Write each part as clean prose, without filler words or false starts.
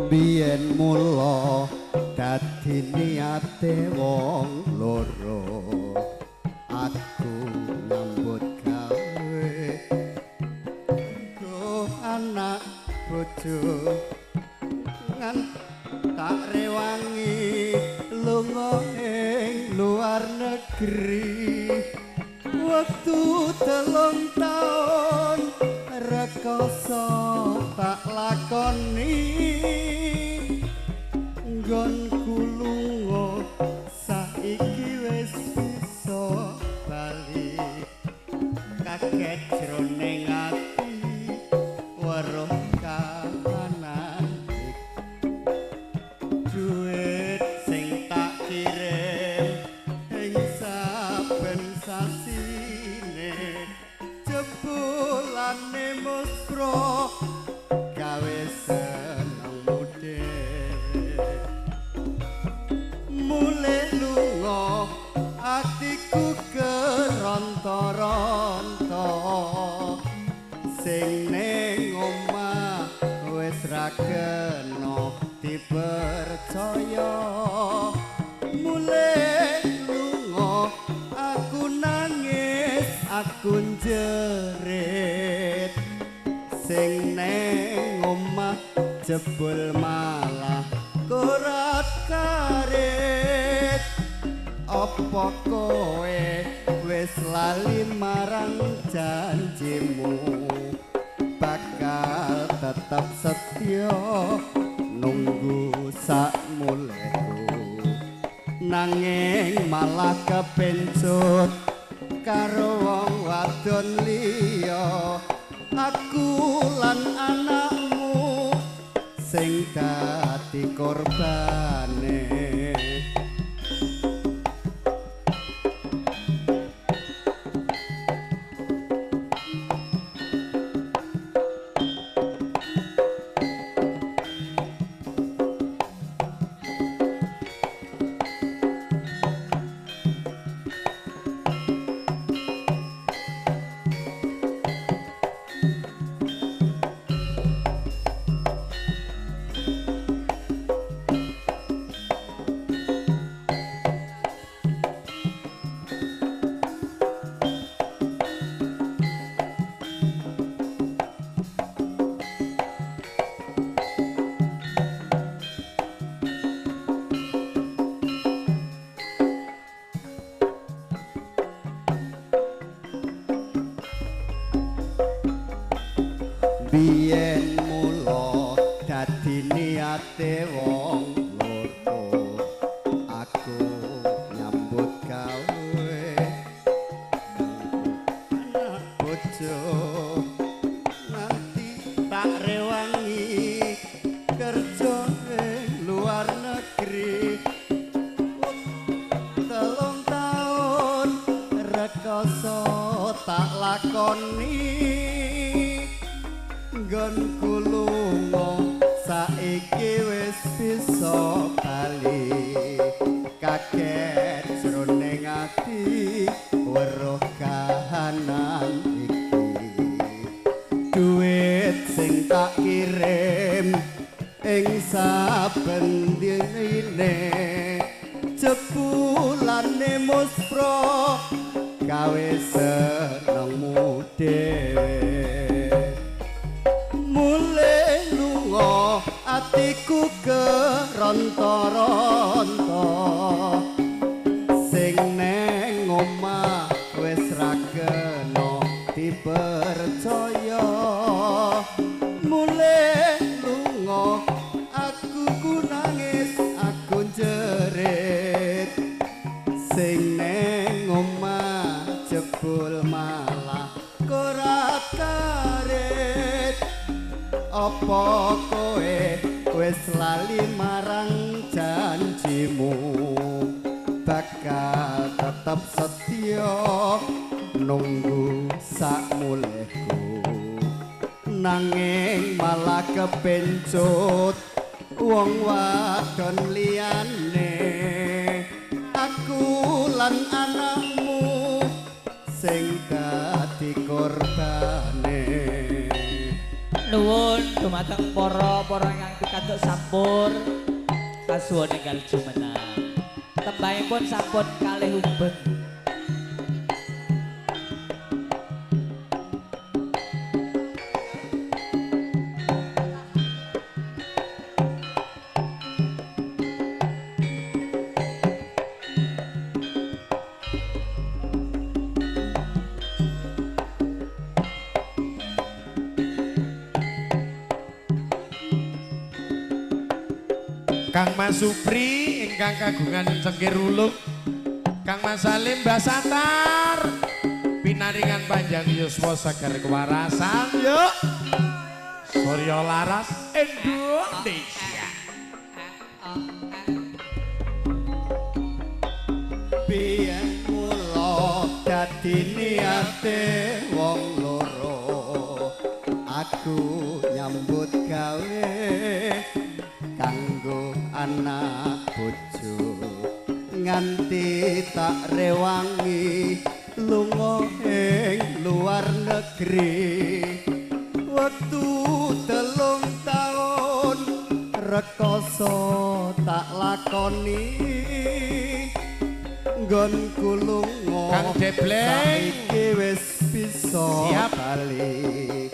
Biyen mula dadi niate wong loro, aku nyambut gawe nggo anak bojo ngan tak rewangi lunga ing luar negeri. Wektu 3 taun rekoso tak lakoni, nggonku lunga saiki wis bisa bali. Kaget jroning ati weruh kahanan duit sing tak kirim ing saben sasine, jebulane muspro gawe senengmu dhewe. Mulih lunga atiku keronto-ronto, sing ning omah wis ra kena dipercaya. Mulih lunga aku nangis aku njerit, sing neng omah jebul malah korat karet. Apa kowe wis lali marang janjimu, bakal tetep setya nunggu sak mulihku, nanging malah kepencut karo wong wadon liya. Aku lan anakmu sing dadi korbane. Biyen mula dadi niate wong loro, aku nyambut gawe anak bojo nganti tak rewangi kerja ing luar negeri. 3 taun rekoso tak lakoni, nggonku lunga saiki wis bisa bali. Kaget jroning ati weruh kahanan iki, duit sing tak kirim ing saben dine jebulane muspro gawe senengmu dhewe. Mulih lunga atiku keronto-ronto, sing neng omah wis ra kena dipercaya. Mulih lunga aku ku nangis aku njerit, sing neng omah jebul malah korat karet. Apa kowe wis lali marang janjimu, bakal tetep setya nunggu sak mulihku, nanging malah kepencut wong wadon liyane. Aku lan anakmu sing dadi korbane. Nuwun dumateng para-para ingkang Ingkang pikantuk sampur kasuwun enggal jumeneng. Tembangipun sampun kalih uben. Kang Mas Supri ingkang kagungan cengkir uluk, Kang Mas Salim Mbah Satar pinaringan panjang yuswa seger kewarasan. Yuk Surya Laras Indonesia. Biyen mula dadi niate wong loro, aku nyambut gawe kanggo anak bojo, nganti tak rewangi lunga ing luar negeri. Wektu 3 taun rekoso tak lakoni, nggonku lunga Kang Debleng saiki wis bisa siap bali.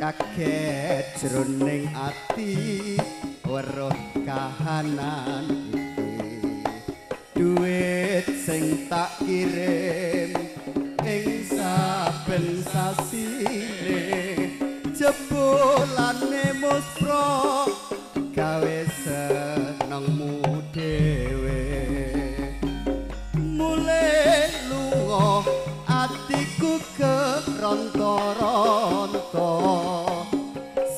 Kaget jroning ati weruh kahanan iki, duit sing tak kirim ing saben sasine jebulane muspro gawe senengmu dhewe. Mule lunga atiku keronto-ronto,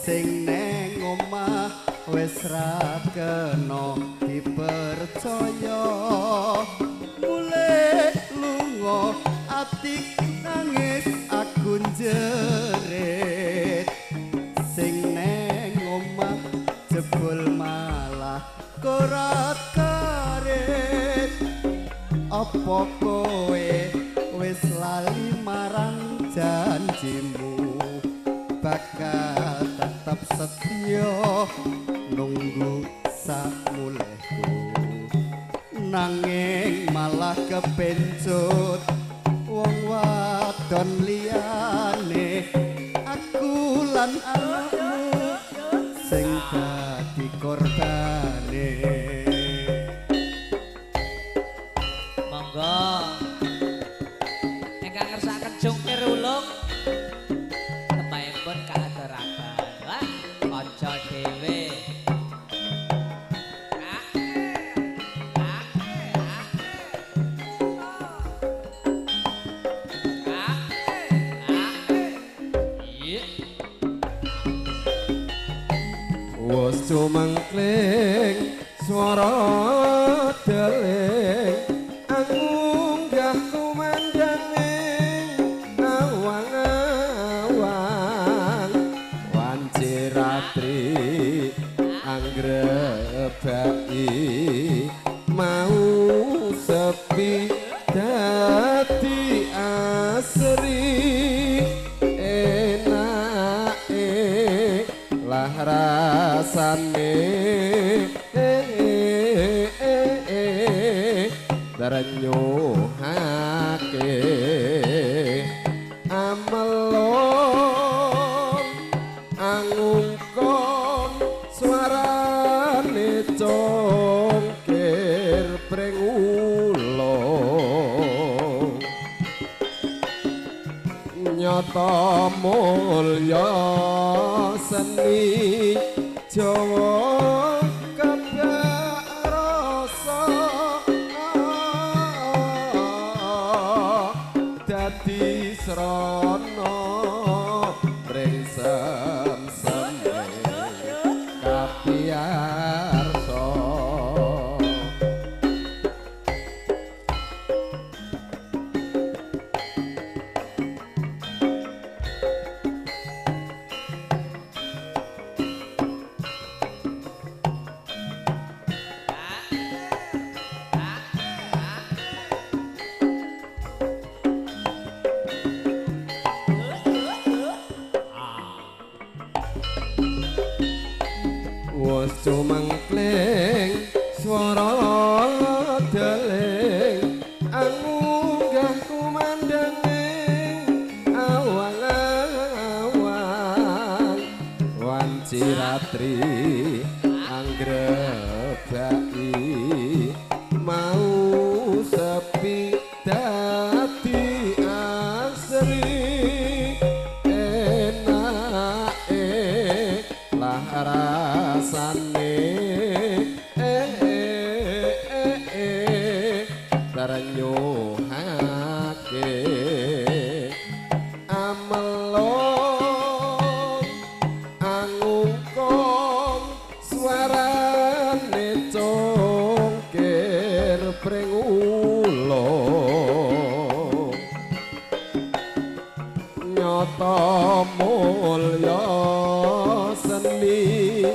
sing neng omah wis ra kena dipercaya. Mule lunga atiku nangis aku njerit, sing neng omah jebul malah korat karet. Apa kowe wis lali marang janjimu, bakal tetep setya nunggu samulehku, nanging malah kepencut wong wadon liyane. Aku lan anakmu sing dadi korbane. Monggo ingkang ngersakaken jungkir ulung tembangipun kaaturaken. Wah, kanca dhewe. Wes cumengkling swara deling angunggah kumandhanging awang-awang, wanci ratri anggrebaki mau sepi dadi asri. Enake lah rasane drenyuhake amelong angungkon suarane congkir pring ulung, nyata mulya seni Jawa kebak rasa dadi srana ring sem-seme kapiyarsa. udeling angunggah kumandhanging awang-awang wanci ratri anggrebaki mau sepi dadi asri enake lah rasane ternyuhake amelong angungkong suarane congkir pring ulung nyata mulya seni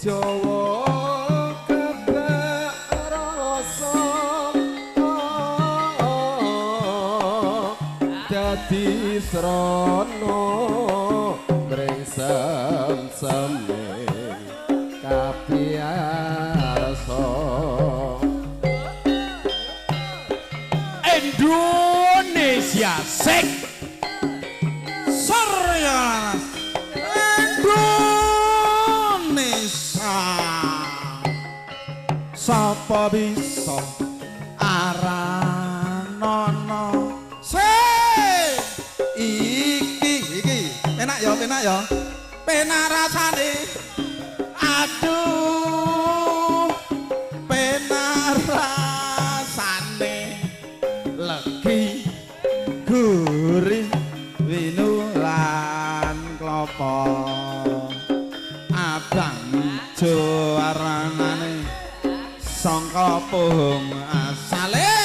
Jawa kebak rasa dadi srana mring sem-seme kapiyarsa. Indonesia sek Surya Indonesia. Sapa bisa aranono se iki iki penak ya penak ya penak rasane aduh penak rasane legi gurih winulan klopo abang ijo warnane sangka pohong asale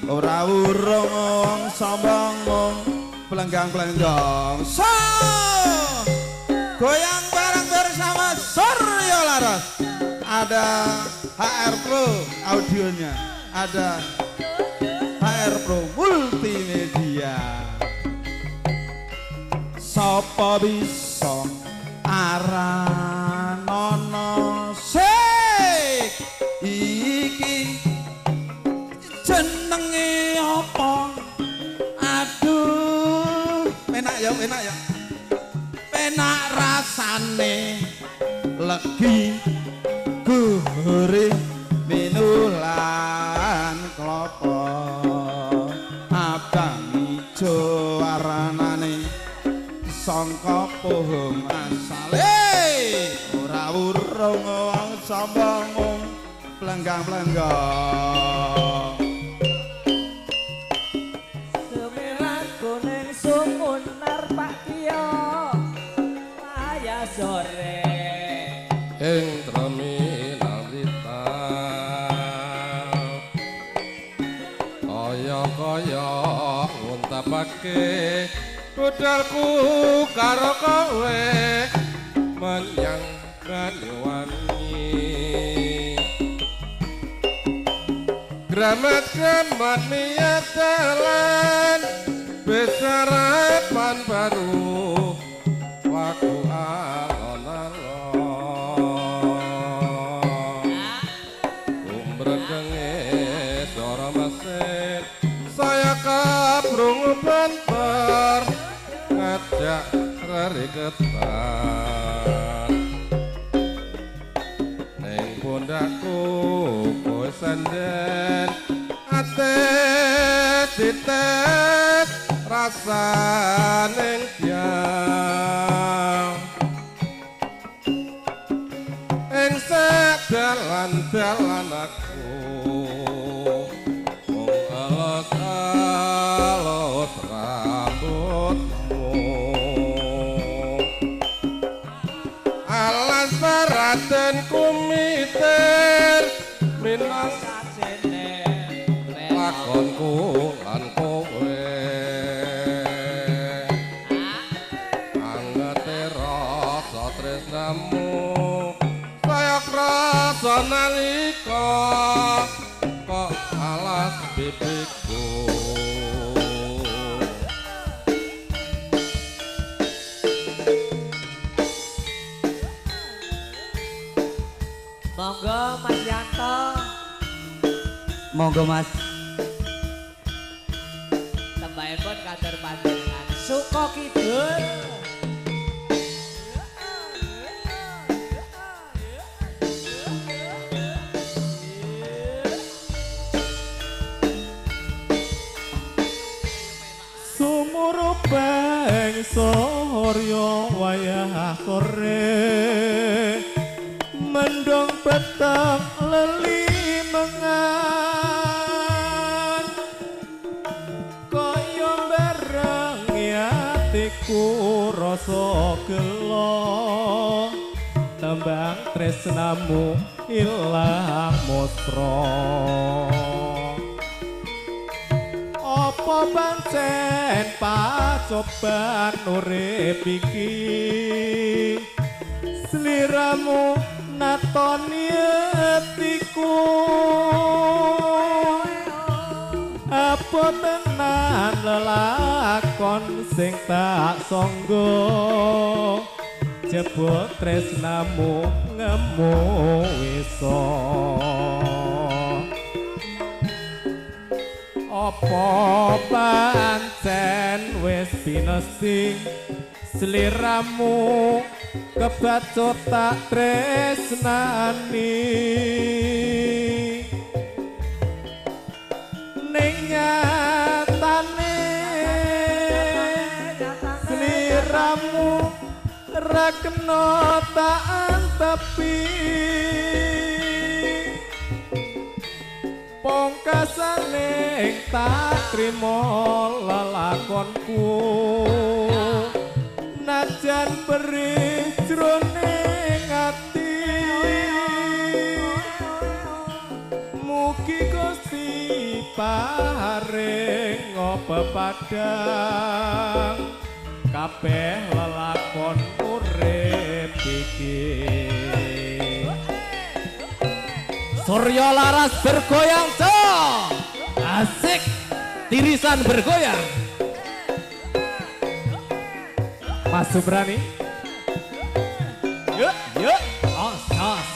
ora urung wong sombong mung plenggang-plenggang. So goyang bareng bersama Surya Laras. Ada HR Pro audionya, ada HR Pro multimedia. Sapa bisa aranono sik iki jenenge apa? Aduh, penak ya, penak ya. Penak rasane legi gurih minulan klopo abang ijo warnane sangka pohong asale ora urung wong sombong mung plenggang-plenggang. Sumirat kuning sumunar Pak Tio waya sore ing terminal Rita kaya-kaya nguntapake budalku karo kowe menyang Banyuwangi. Gramat-gramat niat dalan besarapan baru waku alon-alon umbrengenge swara mesin saya kaprungu banter ngajak reriketan ning pundakku kowe senden ate titet rasa ning diang ing dalan-dalan aku mung alus-alus rambutmu alas baraten kumitir minas lakonku lan kowe angete rasa tresnamu saya krasa nalika kok alas bibiku. Monggo Mas Yanto. Monggo Mas. Tembahipun katur panjenengan Suko Kidul. Sumurupeng surya wayah sore, mendung peteng leli mengan, kaya bareng atiku rasa gelo, tembang tresnamu ilang musra. Apa pancen pacoban urip iki, sliramu natoni atiku, apa tenan lelakon sing tak sangga, jebul tresnamu ngemu wisa. Apa pancen wis pinesti sliramu kebacut tak tresnani, ning nyatane sliramu ra kena tak antepi, pongkasane tak trimo lelakonku, najan perih jroning ati, mugi Gusti paring pepadang kabeh lelakon urip iki. Surya Laras bergoyang cok. Asik, tirisan bergoyang. Mas Subrani. Yuk, yuk. Os, os.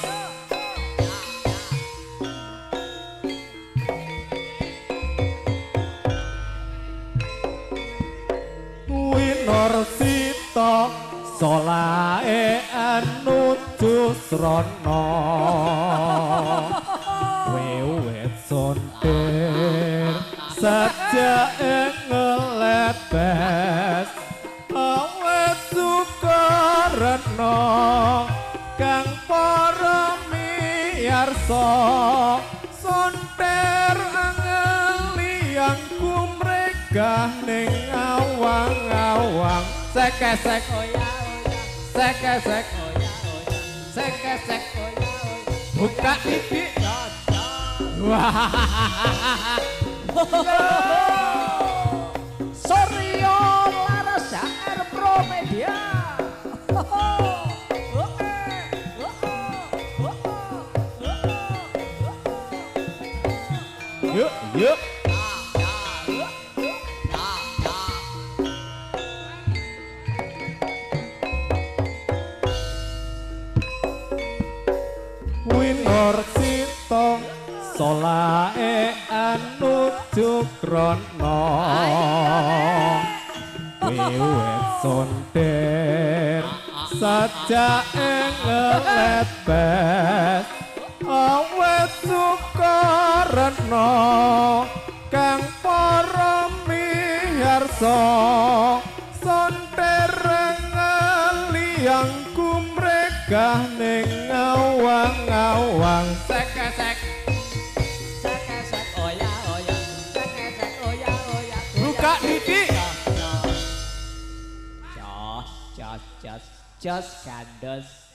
Winorsita solahe anuju srana, wewet sontir sajake ngelepes, awet sukarna kang para miyarsa, sontir angel kumregah ning awang-awang. Sek-sek sek-sek sek-sek buka titik. Wah. Surya Laras R Pro Media. Yuk, yuk. Winorsita solahe anuju krana, wiwit sontir sajake ngelepes, awet sukarna kang para miyarsa, sontir ngeliyang kumregah ning awang-awang. Sek-sek sek-sek oya oya sek-sek oya oya. Buka titik. Jos jos jos jos gandos.